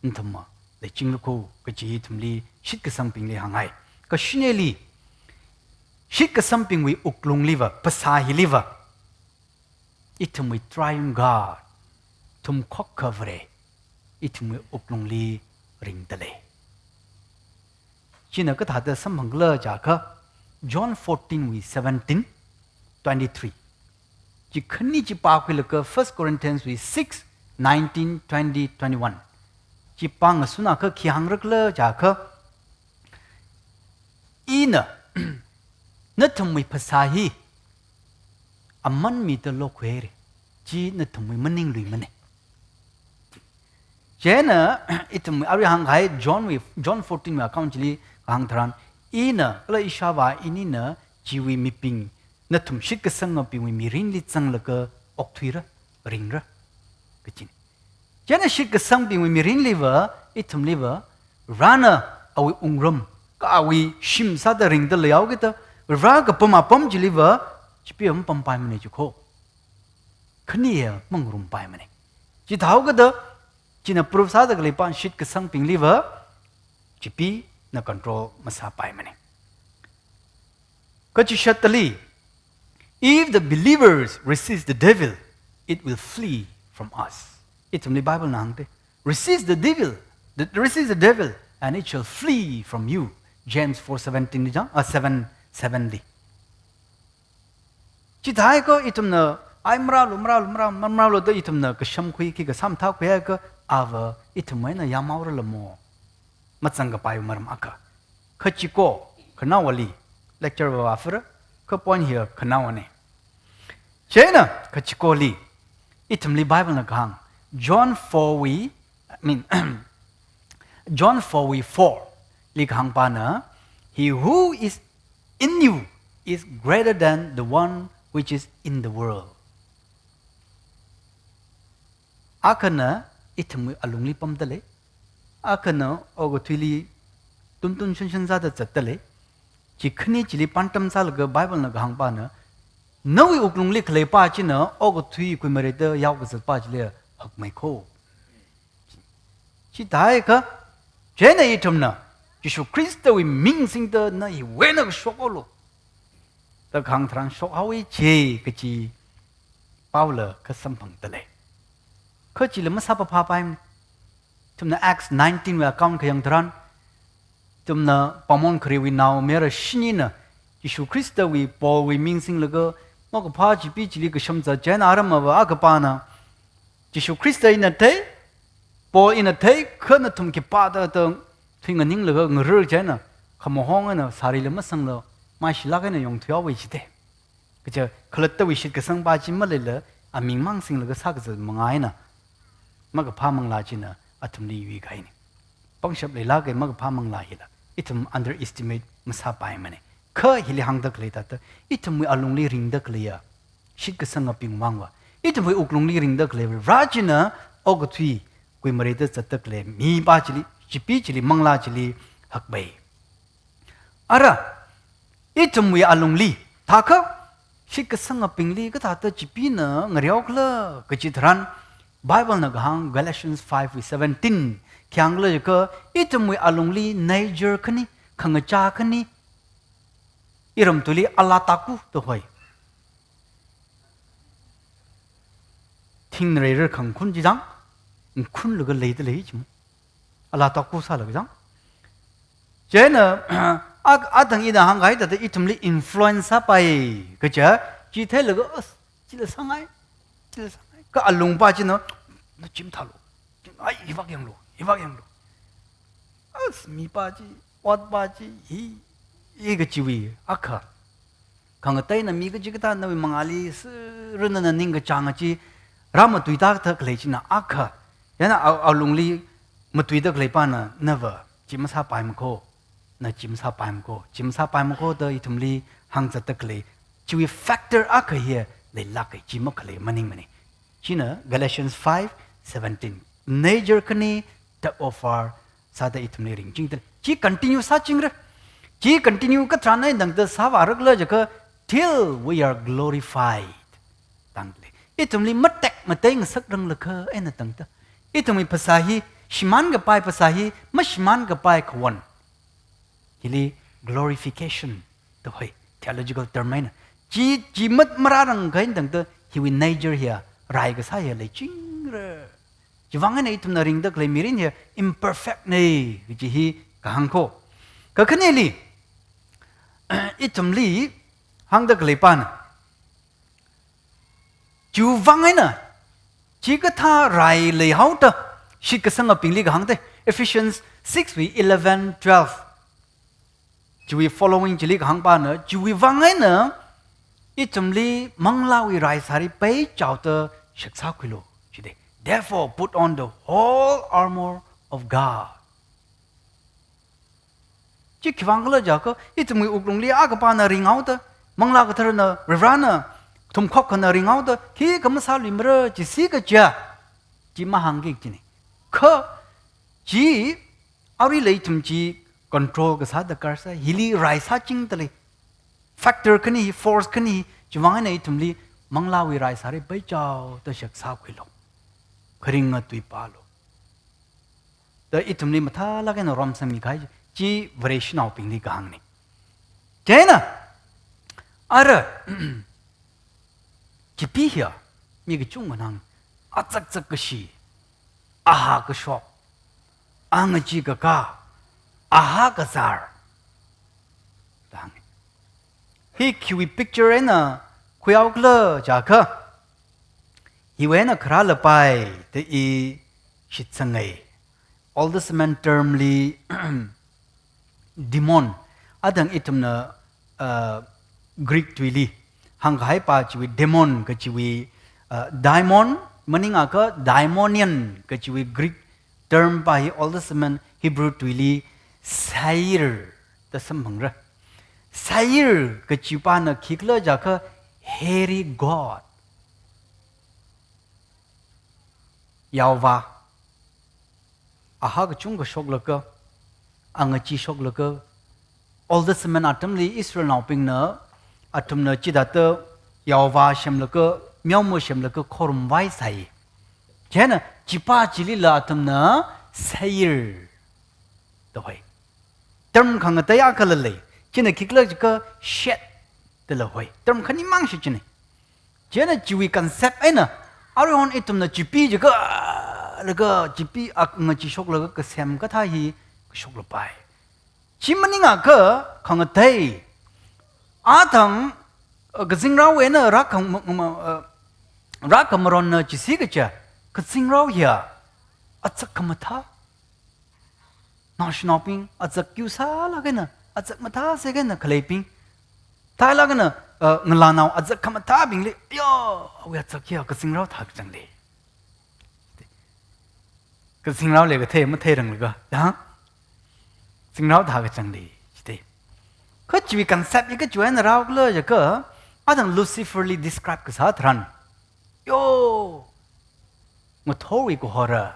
nathumva leichingra kho, kachi ithumli shitkasangbingli hānghai. Kashineli, shitkasangbingwui wuklungliva, phasā hiliva, ithumwui Triune God, thumkhokha Vare, ithumwui wuklungli ringda lei. China kathāda samphangkhala jiakha, John fourteen wui seventeen, twenty-three. Chi khani chi pākhuilaga First Corinthians wui six, nineteen, twenty, twenty-one. Chi pāngasunakha khi hāngrakhala jiakha, ina, nathumwui phasā hi aman mida lokhuihaira. Chi nathumwui maningluimana. Chieina, ithum arui hāngkahai John wui, John fourteen wui account chili kahāng tharan, ina, kala ishāvā inina, chiwui mibing, nathum shitkasangabingwui mirinli zanglaga okthuira, ringra, kachina. Chieina shitkasangbingwui mirinliva, ithumliva, Varena awui wungram, kha awui shim sāda ringda leihaokida, Vare kapam apam chiliva, chipee mapampaimana chi kho. Khaniya mangarumpaimana. Chithāhaokida, china proof sāda khalei pa shitkasangbingliva, chipeena control masāpaimana. Kachishatali, if the believers resist the devil, it will flee from us. Ithumli Bible na hāngda, resist the devil, the, resist the devil, and it shall flee from you. James four seventeen li chang, ah, seven, seven li. Chithākha ithumna, ai marālu, marālu, marālu, marālu da ithumna kashamkhui, khikha sāmathākhuiakha, ava ithumwui eina yāmhaora lamo. Mazangkapai maram akha. Kha chiko, khanaowali, lecture va vāfara, kha point hiya khanaowana. Chieina, kachikoli, ithumli Bible na kahāng, John four wui, I mean, John four wui four li kahāng pana, "He who is in you is greater than the one which is in the world." Akhana ithumwui alungli pamda lei. Akhana okathuili tuntun shanshan sāda zatda lei. Chi khani chili pantam sālaga Bible na kahāng pana, nawui wuklungli khalei pa china okathui kuimareida yaokazat pa chili hakmei kho. Chithākha, chieina ithumna, Jishu Khristawui ming singda na hiwui eina kashok haolu da kahāng tharan shokhaowa chi kachi paola kasamphangda lei. Kha chila masāpaphāpaimana. Ithumna Acts nineteen wui account kayang tharan, ithumna pāngmon kharewui naomayara shinina, Jishu Khristawui Paulwui ming singlaga, makaphā chipee chili kasham zat chieina aram ava akha pana, Jishu Khrista ina thei, Paul ina thei, kha nathum khipāda da thuinganinglaga ngarar chieina, khamahong eina sārila masangla, maishilāk eina yongthuihaowa jida. Kaja khalattawui shitkasang pa chi maleila, aming mang singlaga sākazat manga eina, makaphā manglā china athumli yuikahaina. Pangshap leilāka makaphā manglā hila. Ithum underestimate masāpaimana. Kha hili hāngda khalei thāda, ithumwui alungli ringda khaleiya shitkasangabing vangva, ithumwui wuklungli ringda khalei Vare china okathui kuimareida zatda khalei mi pa chili, chipee chili, manglā chili hakpai. Ara, ithumwui alungli, thākha, shitkasangabingli kathāda chipeena ngareokhala kachi tharan, Bible na kahāng Galatians five wui seventeen, khi hāngkhala jiakha, ithumwui alungli nature khani, khangachā khani, iram tuili alataku da hoi. Thingna reira khangkhun chi chang, khunlaga leida lei chi mo. Alataku sālaga chang. Chieina, a, atang ina hāngkahai thāda ithumli influence sāpai kaja, chi theilaga, as, chila sāngai, chila sāngai. Kha alung pa china, na chi mathālu, ai, hivāk yanglu, hivāk yanglu. As, mi pa chi, ot pa chi, hi, hi kachiwui akha. Khangateina mi kachikathā nawui mangāli sirana ningkachāng chi, rāmatuida khalei china akha. Chieina a, alungli matuida khalei pana nava, chi masāpaima kho, na chi masāpaima kho, chi masāpaima kho da ithumli hāngzatda khalei, chiwui factor akha hi leilāka, chi makhalei maningmana. China Galatians five seventeen. Nature khani tug of war sāda ithumli ringchingda. Chi continue sāchingra. Chi continue katharan eina tangda sāvārakhala jiakha, till we are glorified. Tangda lei. Ithumli matek matei ngasak ranglakha eina tangda. Ithumwui phasā hi, shimānkapai phasā hi, mashimānkapai khayon. Hili glorification da hoi, theological term eina. Chi, chi mat marārang kha eina tangda hiwui nature hiya, rai kasā hiya leichingra. Chivang eina ithumna ringda khalei mirin hiya imperfect na, kaji hi kahāng kho. Kakhaneli, ithumli hāngda khalei pana, chiwui vang eina, chikathā rai leihaoda, shitkasangabingli kahāng thei, Ephesians six wui eleven, twelve. Chiwui following chili kahāng pana, chiwui vang eina, ithumli manglāwui rai sāri peichaoda shakzā khuilu, jida. Therefore, put on the whole armor of God. Chi khiwui vangkhala jiakha, ithumwui wuklungli akha pana ringhaoda, Manglā Katharana, Varivarana, thumkhok akhana ringhaoda, khikha masāluimara, chi si kaja, chi mahāngki kajina. Kha, chi, Aruila ithum chi control kasā darkar sāi, hili rai sāchingda lei. Factor khani hi, force khani hi, chiwuivang eina ithumli manglāwui rai sāri paichao da shak sākhuilu. Kharinga tui pālu. Da ithumli mathālāk eina romsangmi kahai chi Vareshinaobingli kahāngna. Chieina, ara, Chipi hiya, mi kachungkhana, azakzak kashi, aha kashok, angachee kakā, aha kazār, da hānga. Hi khiwui picture eina khuihao khala jiakha, hiwui eina kharā lapai da i shitsanga. Old Testament term li demon, athang ithumna, uh, Greek tuili hāngkahai pa chiwui demon kachiwui, uh, daimon, maningakha daimonion kachiwui Greek term pa hi Old Testament Hebrew tuili seir da samphangra. Seir kachi pana khikhala jiakha hairy god, yaovā. Aha kachungkha shoklaga, angachee shoklaga, Old Testament atamli Israelnaobingna, athumna chithāda yaovā semlaga, meoma semlaga khorumvai sāi. Chieina chipa chilila athumna seir da hoi. Term khangatei akhala lei. China khikhala jiakha shed dala hoi. Term khanimang shi china. Chieina chiwui concept eina, aruihon ithumna chipi jiakha, laga chipi angachee shoklaga kasem kathā hi kashok lapai. Chi maningakha khangatei, athang, uh, kazingrao eina rākhang-, ma-, ma-, uh, rākhamaronna chisi kaja, kazingrao hiya azak khamathā. Naoshinaobing azak kyu sālāk eina, azak mathā sālāk eina khaleibing. Thailāk eina, uh, ngalānao azak khamathābingli, yo, awui azak hiya kazingrao thākachang lei. Kazingrao lei kathei matheiranglaga, ya? Zingrao thākachang lei, chithei. Kha chiwui concept hi kachiwui eina rāhao khala jiakha, athang Lucifer li describe kasā tharan, yo, ngathorwui kahora,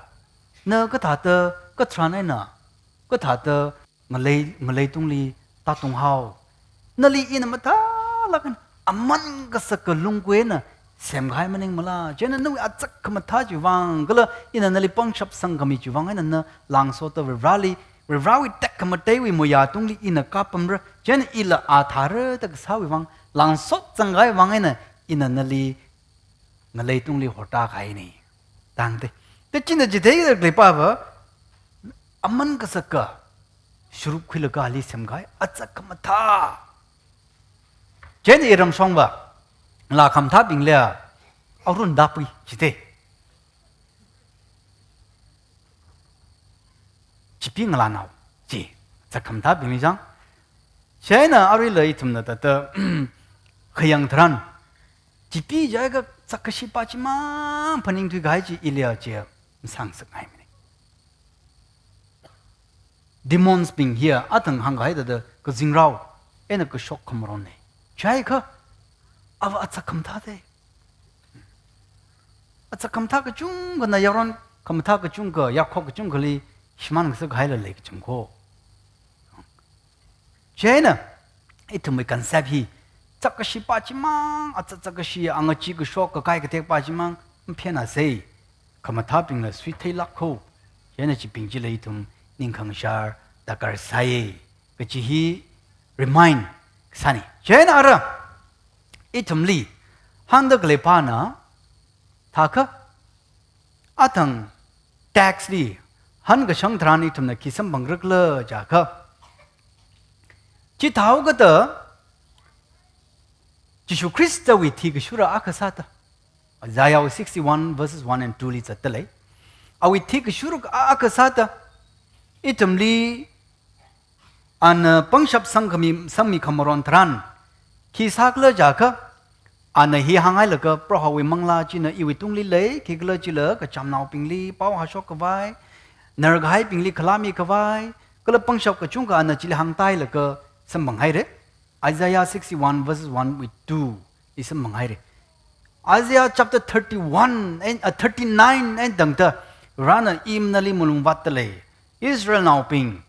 na kathāda katharan eina, kathāda ngalei, ngalei tungli tātung hao. Nali ina mathālāk eina aman kasaka lunggui eina semkahai maningmala. Chieina nawui azak khamathā chiwuivang, kala ina nali pangshap sangkhami chiwuivang eina na langsoda Varivarāli, Varivarāwui tekhamateiwui moya tungli ina kapamra. Chieina ila a thāra da kasāwui vang, langsot zangkahai vang eina ina nali ngalei tungli hortākahaina, da hāngda. Da china chithei da khalei pava, aman kasaka shurup khuilaga ali semkahai azak khamathā. Chieina iramshongva, ngalā khamathābingli arun tāpui, chithei. Chipi ngalānao, chi, azak khamathābingli chang. Chieina aruila ithumna thāda khayang tharan, chipi jiakha azak kashipa chimang phaningthuikahai chi Elijah chi masāngasakngaimana. Demons bing hiya athang hāngkahai thāda kazingrao eina kashok khamaronna. Jiakha, ava azak khamathā thei. Azak khamathā kachungkhana yaron khamathā kachungkha, yarkhok kachungkhali shimānngasakhaila lei kachungkho. Chieina, ithumwui concept hi, azak kashipa chimang, azak, azak kashi, angachee kashok, kakai katekpa chimang maphenasei. Khamathābingla suitheilāk kho. Chieina chibing chila ithum ningkhangashar darkar sāi kachi hi remind sāna. Chieina ara, ithumli hāngda khalei pana, thākha, athang text li hāngkashang tharan ithumna khi samphangra khala jiakha, chithāhaokida Jishu Khristawui thikashura akha sāda, Isaiah sixty-one verses one and two li zatda lei. Awui thikashura akha sāda, ithumli ana pangshap sangkhami, sangmi khamaron tharan, khi sākhala jiakha, ana hi hānghailaga, Prohowui Manglā china iwui tungli lei, khikhalajila kachamnaobingli pao hāshok khavai, narkahaibingli khalāmi khavai, kala pangshap kachungkha ana chili hāngtāhailaga samphanghaira. Isaiah sixty-one verses one with two li samphanghaira. Isaiah chapter thirty-one and, uh, thirty-nine eina tangda, Varena, I nali malung vātda lei, Israelnaobing,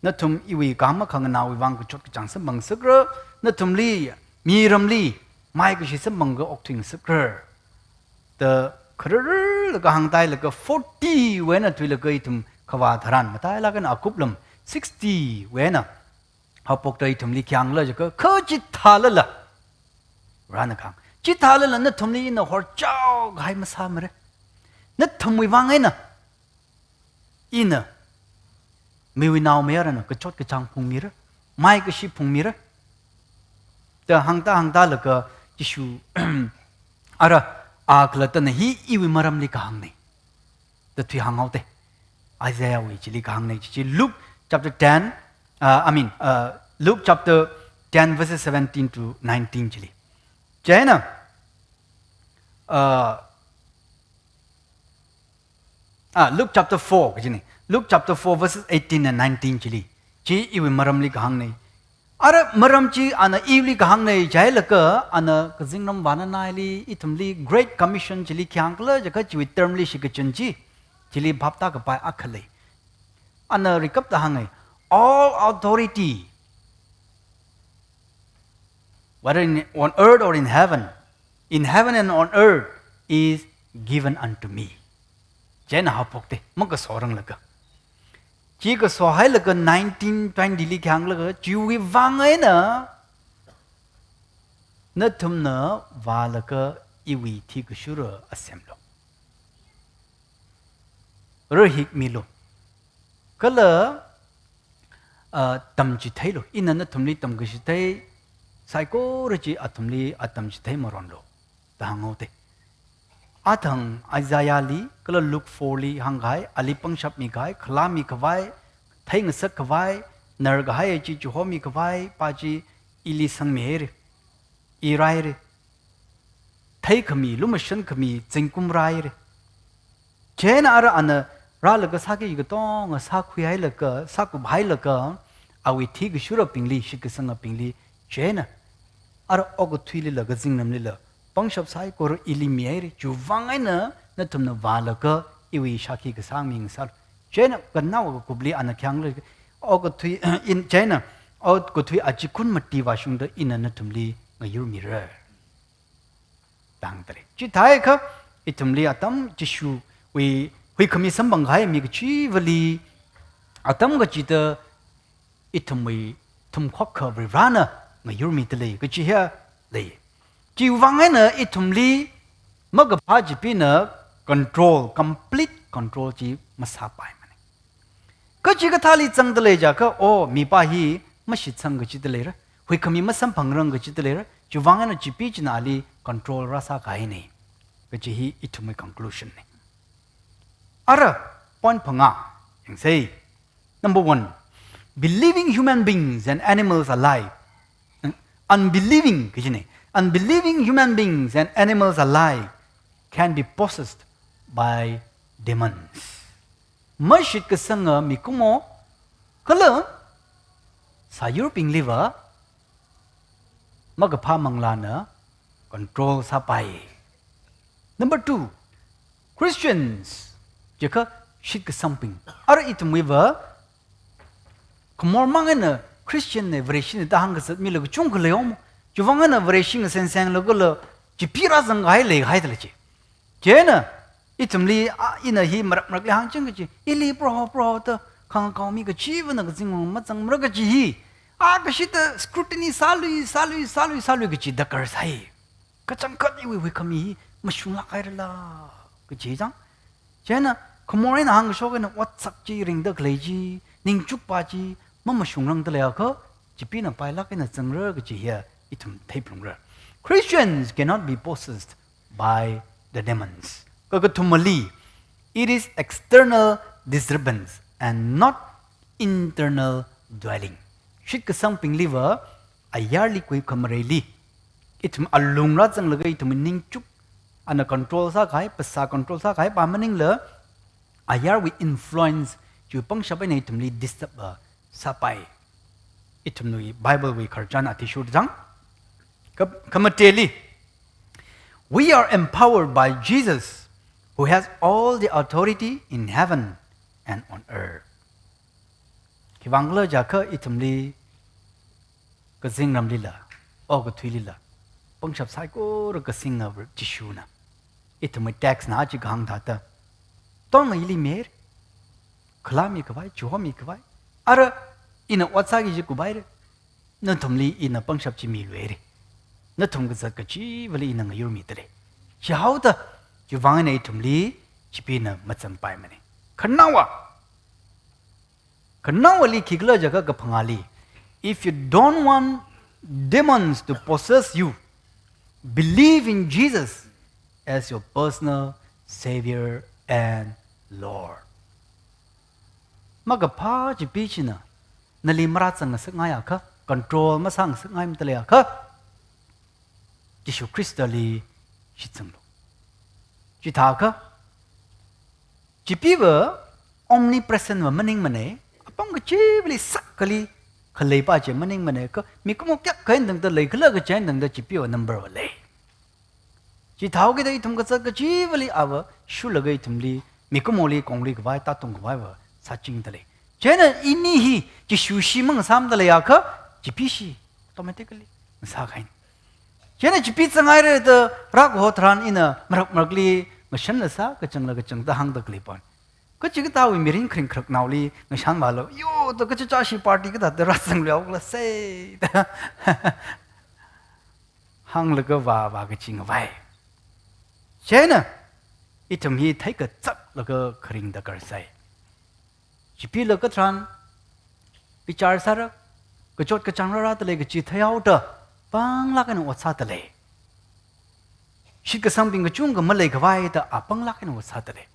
nathum iwui khamakhanganāwui vang kachot kachāng samphang ngasakra, nathumli, miramli, maikashi samphanglaga okthui ngasakra. Da khararlaga hāngtailaga forty wui eina thuilaga ithum khavā tharan matailāk eina akuplam sixty wui eina haophokta ithumli khi hāngkhala jiakha, kha chithālala, Varena kahāng, chithālala nathumli ina horchao kahai masāmara. Nathumwui vang eina ina miwui naomayarana kachot kachāng phungmira, maikashi phungmira. Da hāngta hāngtalaga Jishu ara a khalattana hi iwui maramli kahāngna da thuihānghaoda. Isaiahwui chili kahāngna chi, chi Luke chapter ten, uh, I mean, uh, Luke chapter ten verses seventeen to nineteen chili. Chieina, uh, ah, Luke chapter four kajina. Luke chapter four verses eighteen and nineteen chili. Chi iwui maramli kahāngna. Ara maram chi ana iwuili kahāngna jilaga, ana kazingram vānanaili, ithumli Great Commission chili khi hāngkhala jiakha chiwui term li shitkachun chi, chili bhap tākapai akha lei. Ana rikapta hānga, "All authority, whether in, on earth or in heaven, in heaven and on earth, is given unto me." Chieina haophokta, makasoranglaga. Chi kasohailaga nineteen twenty li khi hānglaga, chiwui vang eina nathumna vālaga iwui thikashura a semlu. Rahikmilu. Kala, ah, tamchitheilu. Ina nathumli tamkachithei saikora chi athumli atamchithei maronlu da hānghaoda. Athang Isaiah li, kala Luke four li hāngkahai, ali pangshap mikahai, khalā mikhavai, theingasak khavai, narkahai chi chihomi khavai pa chi ili sangmihaira, iraira. Theikhami, lumashankhami, zingkum raira. Chieina ara ana rālaga sāki katonga sākhuihailaga, sākuphailaga, awui thikashurabingli, shitkasangabingli, chieina ara okathuilila, kazingramlila pangshap saikora ili mihaira, chiwui vang eina nathumna vālaga iwui shākhi kasā mingasālu. Chieina kannao akupli ana khi hānglaga, okathui, in, chieina okathui achikun mati vāshungda ina nathumli ngayurmira da hāngdalei. Chithākha ithumli atam Jishuwui huikhami samphangkahai mi kachivali atam kachida ithumwui thumkhok kha Varivarana ngayurmidalei kachi hiya lei. Chiwui vang eina ithumli makaphā chipina control, complete control chi masāpaimana. Kachikathāli zangdalei jiakha, oh, mipā hi mashitsang kachida leira, huikhami masamphangrang kachida leira, chiwui vang eina chipi china ali control rāsākahaina kachi hi ithumwui conclusion na. Ara point phangā yangsei. Number one, believing human beings and animals alike. Unbelieving, kajina. Unbelieving human beings and animals alike can be possessed by demons. Mashitkasanga mikumo kala sāyurbingliva makaphā manglāna control sāpai. Number two, Christians jiakha shitkasangbing. Ara ithumwuiva khamormang eina Christian na, Vareshina da hāngkazat mila kachungkha leihaomo. Chiwui vang eina Vareshi ngasensenglaga kala chipi rāzangkahai leikahai dalei chi. Chieina ithumli, a, ina hi marak marakli hāngching kachi, ili Proho, Proho da khangakao mi kachivana kazingwui mazangmara kachi hi, a, kashida scrutiny sālui, sālui, sālui, sālui kachi darkar sai. Kachangkhat iwui huikhami hi mashunglāk hairala kachi chang. Chieina khamor eina hāngkashok eina otsak chi ringda khalei chi, ningchukpa chi mamashungrangda leiakha, chipina pailāk eina zangra kachi hiya ithum theiphalungra. Christians cannot be possessed by the demons. Kakathumali, it is external disturbance and not internal dwelling. Shitkasangbingliva ayarli kuikha mareili, ithum alung rāzanglaga ithum ningchuk, ana control sākahai, phasā control sākahai pa maningla, ayarwui influence chiwui pangshap eina ithumli disturb, uh, sāpai. Ithumwui Bible wui khararchan athishurda chang. Kha-, khamateli, we are empowered by Jesus, who has all the authority in heaven and on earth. Vangla jiakha ithumli kazingramlila, okathuilila, pangshap saikora kasinga Jishuna. Ithumwui text na chi kahāng thāda, tongna ili mir, khalā mikhavai, chihomi khavai, ara ina ot sāki kaji khavai re, nathumli ina pangshap chi miluire. Nathum kazat kachivali ina ngayurmidalei. Chihaoda, chiwuivang eina ithumli Chipeena mazangpaimane. Khanaowa, khanaowali khikhala jiakha kaphangāli, if you don't want demons to possess you, believe in Jesus as your personal Savior and Lord. Makaphā Chipee china nali marāzang ngasakngaiakha, control masāngasakngai mataleiakha, Jishu Khristali shitsanglu. Chithākha, Chipeeva omnipresent va maningmane, apam kachivali sakkali khaleipa chi maningmane, kha mikumo kayākha eina tangda leikhala kaji eina tangda Chipeeva number va lei. Chithāhaokida ithum kazat kachivali ava shulaga ithumli, mikumoli kongri khavai, tātung khavai va sāchingdalei. Chieina ini hi Jishu shi mangasā mataleiakha, Chipee shi automatically ngasākahaine. Chieina Chipee zanghaire da rākaho tharan ina marak marakli ngashanla sā, kachangla kachang da hāngda khaleipa. Kachikathāwui mirin kharing kharaknaoli ngashanvālu, yo da kachichāshi party kathāda rāzangluihaokhala sei da hānglaga vā, vā kachingvai. Chieina ithum hi theikazatlaga kharing darkar sai. Chipeela katharan bichar sāra, kachot kachāng rārādalei kaji theihaoda, panglāk eina ot sādalei. Shitkasangbing kachungkha maleikhavai da a panglāk eina ot sādalei.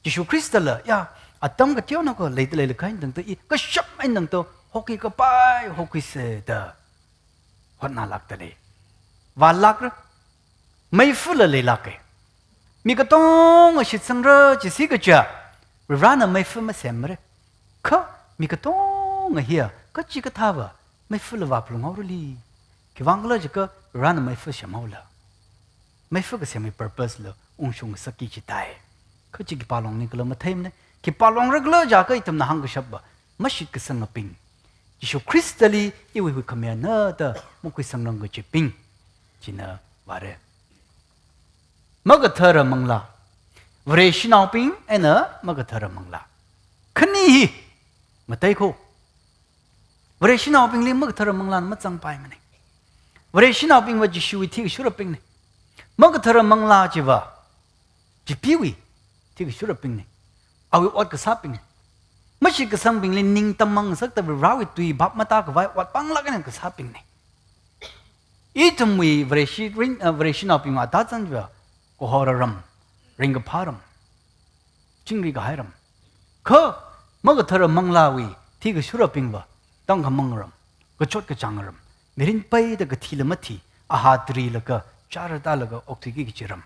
Jishu Khristala, ya, atam kateonao akha leidalei laga eina tangda i kashap eina tangda hokhui kapai hokhuise da hotnālākdalei. Vālākra, meifala leilāke. Mi katonga shitsangra jisi kaja, Varena meifa masemre. Kha mi katonga hiya kachikathāva meifala vāphalunghaorali. Khiwuivang khala jiakha Varena meifa semhaola. Meifa kasemwui purpose la ungshung ngasakki kaji thai. Kha chi khipā longni khala matheimane. Khipā longra khala jiakha ithumna hāngkashapva mashitkasangabing, Jishu Khristali iwui huikhamiyana da makhuisangrang kajibing china vāre. Makathara manglā. Vareshinaobing eina makathara manglā. Khani hi ngateikho. Vareshinaobingli makathara manglāna mazangpaimane. Vareshinaobingva Jishuwui thikashurabingne. Makathara manglā chiva Chipeewui thikashurabingne. Awui ot kasābingne. Mashitkasangbingli ningtam mangasakda Varewui tui bhap matākhavai ot panglāk eina kasābingne. Ithumwui Vareshi ring, uh, Vareshinaobing athazan chiva kahora ram, ringkaphā ram, chingri kahai ram. Kha makathara manglāwui thikashurabingva tangkhamang ram, kachot kachāng ram, mirin peida kathila mathi, ahā tarilaga, chara tālaga okthuiki kaji ram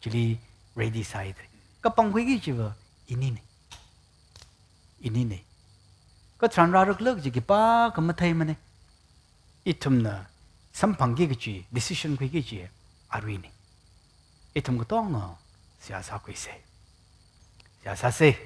chili ready sāhaidalei. Kapangkhuiki kajiva inine. Inine. Katharan rāra khala kaji khipākha matheimane. Ithumna samphangki kaji, decision khuiki kaji aruine. Ithum katonga seihā sākhuise. Seihā sāse.